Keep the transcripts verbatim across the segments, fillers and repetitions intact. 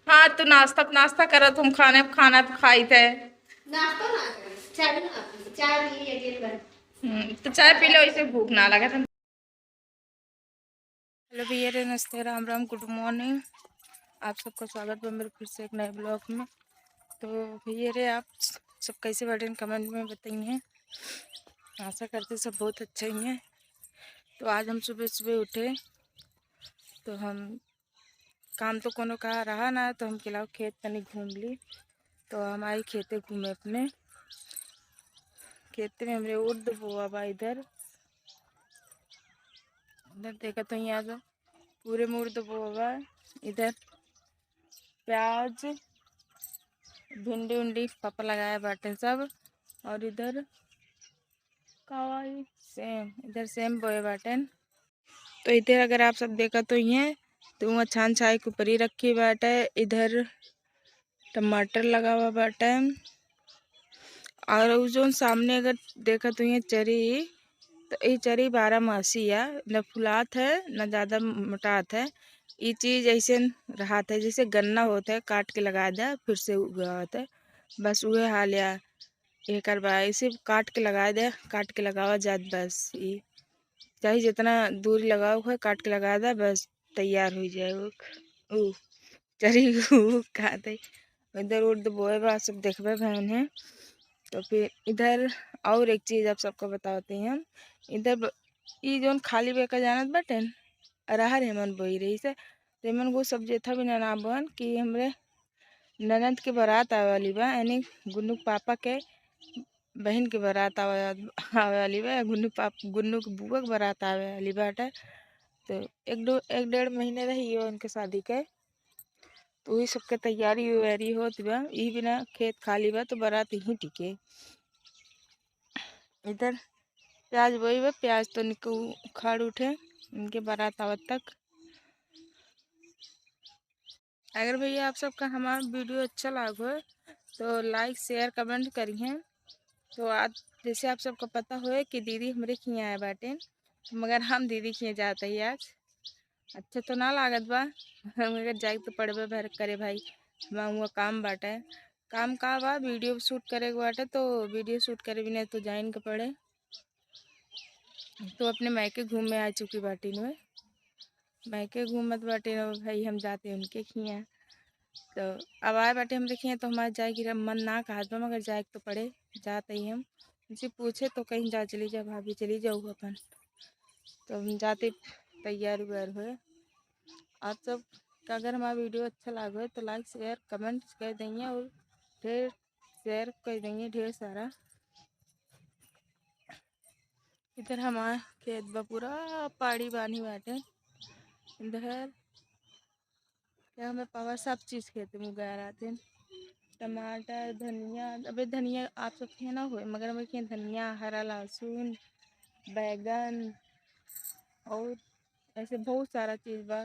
हाँ, तो नाश्ता, नाश्ता करत हम, खाने, खाना खाई थे। नाश्ता ना करी, चाय ना पी, चाय पी लिए दिन भर। हम्म, तो चाय पी लो, इसे भूख ना लगे तो। हेलो भैया रे, नमस्ते, राम राम, गुड मॉर्निंग। आप सबका स्वागत बा मेरे फिर से एक नए ब्लॉग में। तो भैया रे, आप सब कैसे बाटेन, कमेंट में बताइए। आशा करते सब बहुत अच्छा ही है। तो आज हम सुबह सुबह उठे, तो हम काम तो कोनो का रहा ना, तो हम किलाओ खेत तनी घूम ली। तो हम आई खेते घूमे अपने। खेते में हमरे उर्द बोआ बा इधर, इधर देखत हो यहाँ से पूरे में उर्द बोआ बा। इधर प्याज, भिंडी उंडी पापा लगाए बाटे सब। और इधर का बा ई? सेम, इधर सेम बोए बाटेन। तो इधर अगर आप सब देखत होइहें, तो वहाँ छान छाई के ऊपरी रखी बाटे। इधर टमाटर लगावा बाटे। और उ जौन सामने अगर देखत होइहें चरी, तो ई चरी बारह मासी है, न फुलात है, न ज्यादा मोटात है। ई चीज ऐसे रहत है, जैसे गन्ना होत है, काट के लगा दे, फिर से उगावत है, बस उहे हाल या। एकर बा, ऐसे काट के लगा दे, काट के लगावा जात, बस ई चाहे जितना दूरी लगाओ है, काट के लगा दे, बस तैयार हो जाए। उ, उ चरी उ खाते। इधर उर्द बोए बा, सब देखबे भैन है। तो फिर इधर और एक चीज आप सबको बताते हैं हम। इधर ब-, ई जौन खाली बेका जानत बाटेन, अरहर हेमन बोई रही से, तेमन को सब जेथा भी ना, ना बोन कि हमरे ननद के बारात आवे वाली बा, यानी गुन्नू के पापा के बहिन के बारात आवे, आवे वाली बा, गुन्नू पाप-, गुन्नू के बुआ के बारात आवे वाली बाटे। तो एक दो, एक डेढ़ महीने रही है उनके शादी के, तो वही सबके तैयारी वैयारी होत बा। ई बिना खेत खाली बा, तो बारात यहीं टिके। इधर प्याज बोई बा, प्याज तो निको उखाड़ उठे इनके बारात आवत तक। अगर भैया आप सबका हमार वीडियो अच्छा लागो है, तो लाइक, शेयर, कमेंट करिहें। तो आज जैसे आप सबका पता होए कि दीदी हमरे खियाँ आए बाटेन, मगर हम दीदी खियाँ जात ही आज। अच्छा तो ना लागत बा, मगर जाए के तो पड़बे भर करे भाई, हमार हुआ काम बाटे। काम का बा, वीडियो शूट करे के बाटे, तो वीडियो शूट करे बिना तो जाइन के पड़े। तो अपने मायके घूमे आ चुकी बाटी नु, मायके घूमत बाटे नु भाई, हम जाते उनके खियाँ। तो अब आए बाटे हमरे खियाँ, तो हमारे जाए के मन ना कहत बा, मगर जाए के तो पड़े, जात ही हम। उनसे पूछे तो कहीं जा, चली जा भाभी, चली जाओ अपन। तो हम जाते तैयार उयार हुए। आप सब का अगर हमारा वीडियो अच्छा लागो है तो लाइक, शेयर, कमेंट कर देंगे और ढेर शेयर कर देंगे ढेर सारा। इधर हमार खेत बा, पूरा पाड़ी बानी बाटे। इधर क्या हमें पावा, सब चीज खेत में उगाए रहते हैं। टमाटर, धनिया, अबे धनिया आप सब के ना होए, मगर हमें के धनिया, हरा लहसुन, बैगन और ऐसे बहुत सारा चीज बा।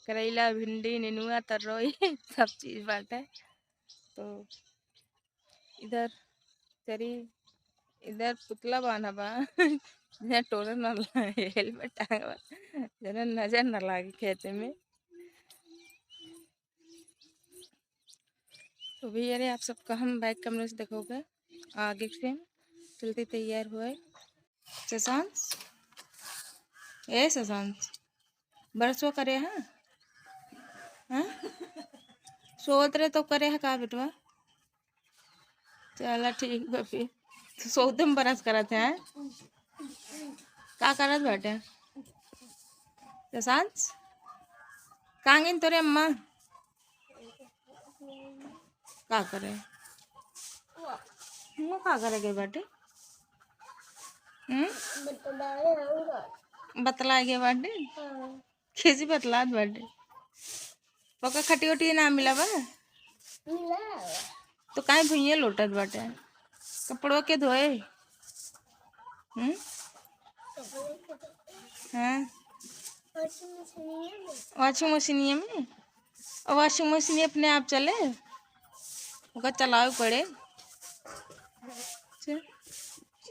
करेला, भिंडी, नेनुआ, तरोई सब चीज बाटे। तो इधर चरी, इधर पुतला बान्हा बा। जना टोरन ना लागे, हेलमेट टांगा बा, जना नजर ना लागे खेते में। तो भैया रे, आप सबका हम बैक कैमरे से देखोगे, आगे से चलते तैयार हुए। शशांश, ए शशांश, बरसो करे, हाँ? हाँ? सोत रहे तो करे है का बेटवा? चला ठीक बा फिर। तो सौदे में बरस करत है, हैं? का करत बाटे? शशांश? कहाँ गई तोरे अम्मा? का करे? वो का करे गए बाटे? हम्म? बतला गए बाटे? हाँ। कैसी बतलात बाटे? ओकर खटिया उटिया ना मिला बा? मिला। तो काहे भुइयां लोटत बाटे? कपड़वा के धोए? हम्म? हाँ। Washing machine में। Washing machine में? और washing machine अपने आप चले? ओकर चलावे पड़े। चल।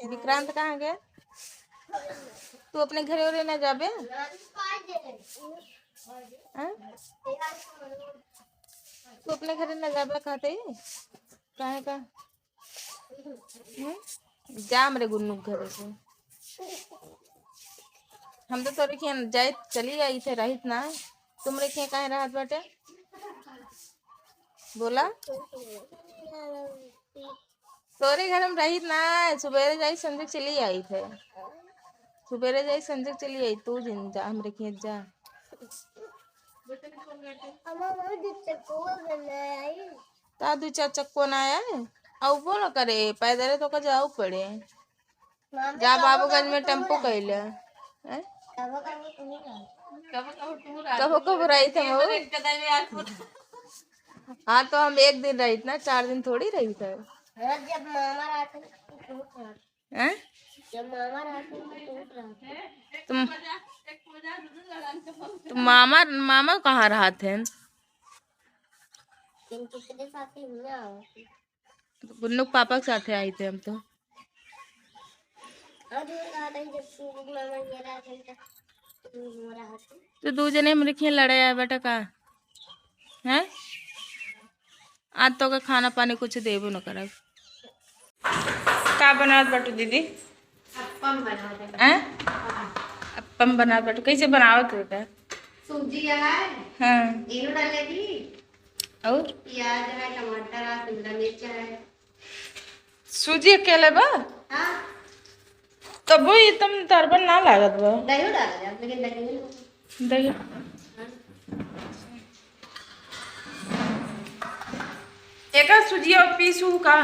विक्रांत कहाँ गए? तू अपने घरे उरे ना जाबे? हैं? तू अपने घरे न जाबा खाते ही? काहे का? हम्म? जा हमरे गुन्नू के घरे से। हम तो तोरे खियाँ जाइत चली आइत है, रहित ना। तुमरे खियाँ काहे रहत बाटे? बोला। तोरे घर में रहित ना, सुबेरे जाई, संझे चली आइत है। सुबेरे जाई, संझे चली आई, तू जिन जा, हमरे खियाँ जा। ता दू चार चक्को ना आए, अउ बोलो करे, पैदल तो का जाओ पड़े। जा बाबूगंज में टेम्पो कैले। हैं? कबो कबो रहित हम। हाँ, तो हम एक दिन रहित ना, चार दिन थोड़ी रहित है। जब मामा रहते हैं, तो टूट रहा। हैं? जब मामा रहते हैं, तो टूट रहा। तुम, तुम मामा, मामा कहाँ रहत हैं? गुन्नू के पापा के साथे आइत है हम तो। तो दू जने हमरे खियाँ लड़े आए बेटा का? हैं? आज तो का खाना पानी कुछ देबो न करब। का बनावत बाटू दीदी? अप्पम बनावत बाटू। हैं? हाँ। अप्पम बनावत बाटू, कैसे बनावत हो बेटा? सूजी है। हाँ। इनो डाले दी। और? प्याज है, टमाटर है, शिमला मिर्च है। सूजी अकेले बा? हाँ। तबो ई तम तरबन ना लागत बा। दही डाला जाए, लेकिन दही नहीं। दही। हाँ। एका सूजिया पीसू का?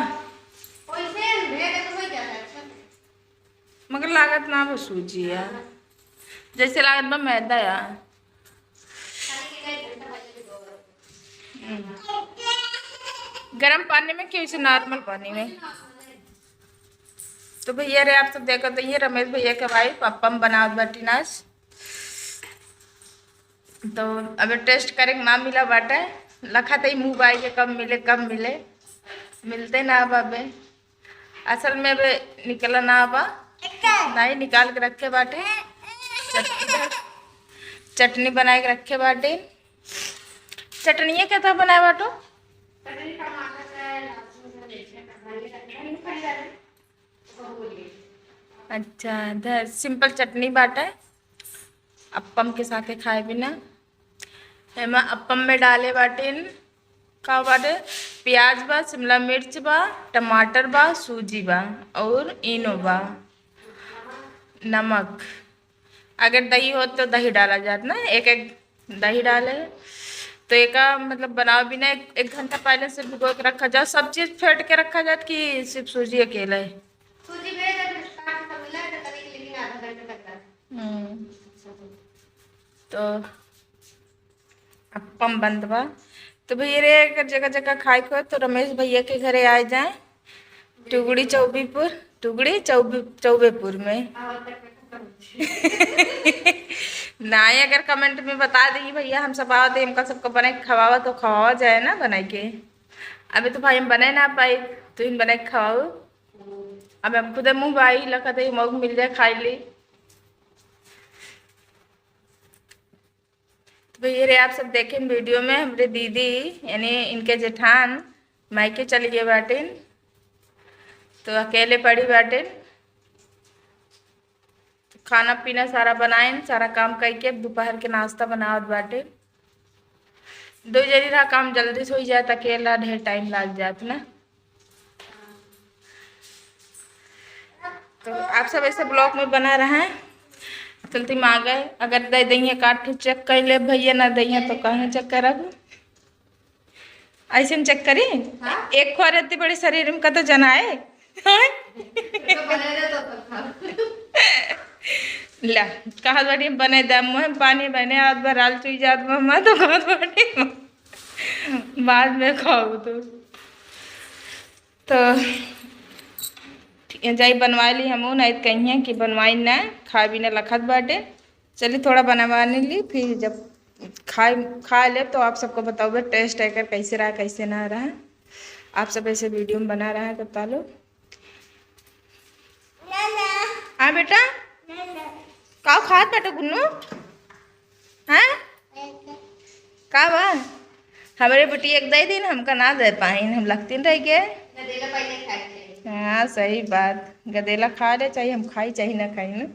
वैसे हम भेड़ तो हो जाता है, अच्छा। मगर लागत ना बा सूजी है, जैसे लागत बा मैदा है। हम्म। गरम पानी में कि वैसे normal पानी में? तो भैया रे, आप सब देखत, तो ये रमेश भैया के भाई पापा हम बनावत बाटी नाश। तो अबे taste करे के ना मिला बाटे, लखत ही मुँह बाई के कब मिले, कब मिले, मिलते ना बाबे। असल में अबे निकला ना बा, नहीं निकाल के रखे बाटे। चट-, चटनी बनाए के रखे बाटे। चटनिया के था बनाए बाटो? अच्छा, इधर simple चटनी बाटे, अप्पम के साथे खाए बिना। एमा अप्पम में डाले बाटिन, का बाटे, प्याज बा, शिमला मिर्च बा, टमाटर बा, सूजी बा और इनो बा, नमक। अगर दही हो तो दही डाला जात ना, एक एक दही डाले। तो एका मतलब बनावे बिना एक, एक घंटा पहले से भिगो के रखा जात। सब चीज फेंट के रखा जात कि सिर्फ सूजी अकेला है? सूजी में जब काट के मिला तो करीब लेकिन आधा घंटा तक रख। हम्म। तो अप्पम बनत बा। तो भैया रे, अगर जगह जगह खाए के हो तो रमेश भैया के घरे आ जाए, टुगड़ी चौबीपुर, टुगड़ी चौबी-, चौबेपुर में। नाई, अगर comment में बता दी भैया, हम सब आवत है, इनका सबको बना के खवावा तो खवावा जाए ना बना के। अबे तो भाई हम बना ना पाई, तो इन बना के खवाओ। अब हम खुदे मुँह बाई लखत है, मौक मिल जाए खाई ली। तो भैया रे, आप सब देखें video में, हमरे दीदी यानी इनके जेठान मायके चली गए बाटिन, तो अकेले पड़ी बाटिन। तो खाना पीना सारा बनाइन, सारा काम करके अब दोपहर के नाश्ता बनावत बाटिन। दो जनी रहा, काम जल्दी से हो जात, अकेला ढेर time लाग जात ना। तो आप सब ऐसे vlog में बना रहें। चलती में आ गए, अगर दे देंगे काट check कर ले भैया, ना देंगे तो कहें check करब। ऐसे check करी? हाँ? एक खोर इतनी बड़ी शरीर में कतो जनाए। तो बने रहे तो तब। ला, कहा बाटी बने दे, मुँह में पानी बने, आज बराल चुई जात मम्मा, तो कहा बाटी बाद में खाओ तो। तो ठीक है, जाई बनवा ली हमहू, नहीं तो कहिए कि बनवाई ना, खाए बिना लखत बाटे। चलिए थोड़ा बनवा ली, फिर जब खाए, खा ले तो आप सबको बताओगे taste एकर कैसे रहा, कैसे ना रहा। आप सब ऐसे video में बना रहा है, तब तालो। हाँ बेटा, का खात बेटा गुन्नू? हाँ? का बा? हमरे बिटिया के दे दिन, हमका ना दे पाइन, हम लखतीन रह गए। गदेला पहिले खाए के चाही। हाँ, सही बात। गदेला खाए चाही, हम खाई चाही ना खाई ना।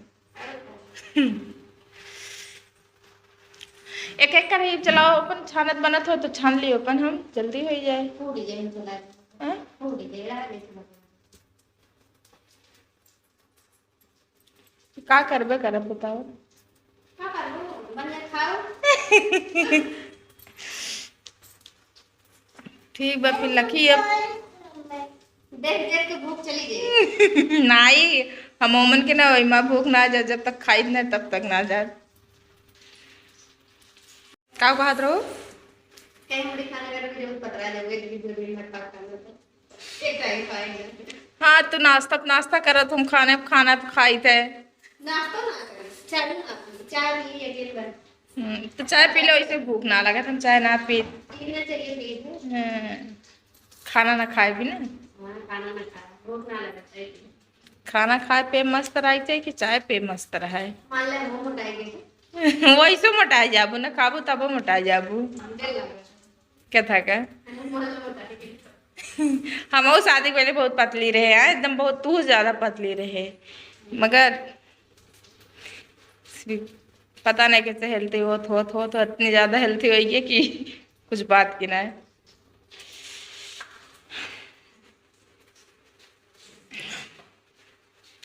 एक एक कढ़ाई चलाओ, अपन छानत बनत हो तो छान लियो, अपन हम जल्दी हो जाए। फूट जाए, चला। हाँ? फूट जाए, रात में चला। का करबे करब, बताओ। का करबो? बढ़िया खाओ। ठीक बा, फिर लखी अब। देख देख के भूख चली जाई। नाई, हम ओमन के ना, ओइमा भूख ना जा, जब तक खाई ना, तब तक ना जा। का कहत रहो? कहीं हमरे खाना का भी जरूर पतरा जाओगे, लेकिन दो दिन में खा खा लो तो। एक टाइम खाएंगे। हाँ, तो नाश्ता, नाश्ता करत हम, खाने, खाना खाई थे। नाश्ता ना करें, चाय ना पी, चाय पी लिए दिन भर। हम्म, तो चाय पी लो, इसे भूख ना लगे, हम चाय ना पी। पीना चाहिए, पी लो। हम्म, खाना ना खाए भी ना। हाँ, खाना ना खाए, भूख ना लगे, चाय पी। खाना खाए पे मस्त रही चाहिए कि चाय पे मस्त रहे? मान ले, हम मोटाई गए। वैसे मोटाई जाबू ना, खाबू तबो मोटाई जाबू। हमके लगा। क्या था का? हम मान ले मोटाई गए। हम वो शादी के पहले बहुत पतली रहे हैं, एकदम बहुत तू ज्यादा पतली रहे, मगर पता नहीं कैसे हेल्थी होत होत होत होत इतनी ज्यादा हेल्थी हो गई कि कुछ बात की ना है।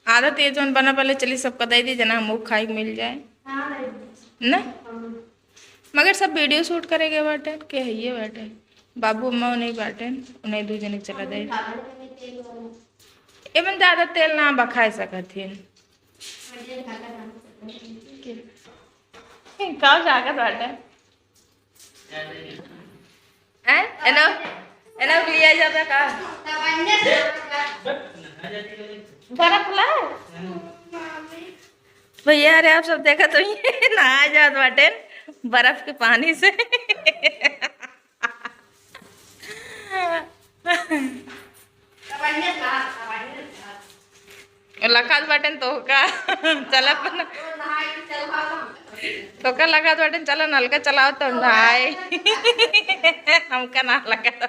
आदत ये जौन बना पहले चली सबका दे दी, जना हमको खाए के मिल जाए। हाँ, दे दी। ना? हाँ। मगर सब वीडियो शूट करे गए बाटे, के है ये बाटे? बाबू अम्मा नहीं बाटे, उन्हें दू जने के चला दे। खाना में तेल वाला। एमन ज्यादा तेल ना बखाए सकत हिन। बढ़िया खाना बना सकते हैं। का जागत बाटे? हैं? एनो, एनो के लिया जाता का? बर्फ ला? भैया, अरे आप सब देखत होइए, नहाए जात बाटे बर्फ के पानी से। लखात बाटेन तोहका। चला अपन। तोहका लखात बाटेन, चला नलका चलाओ तो नहाए। हमका ना लगा।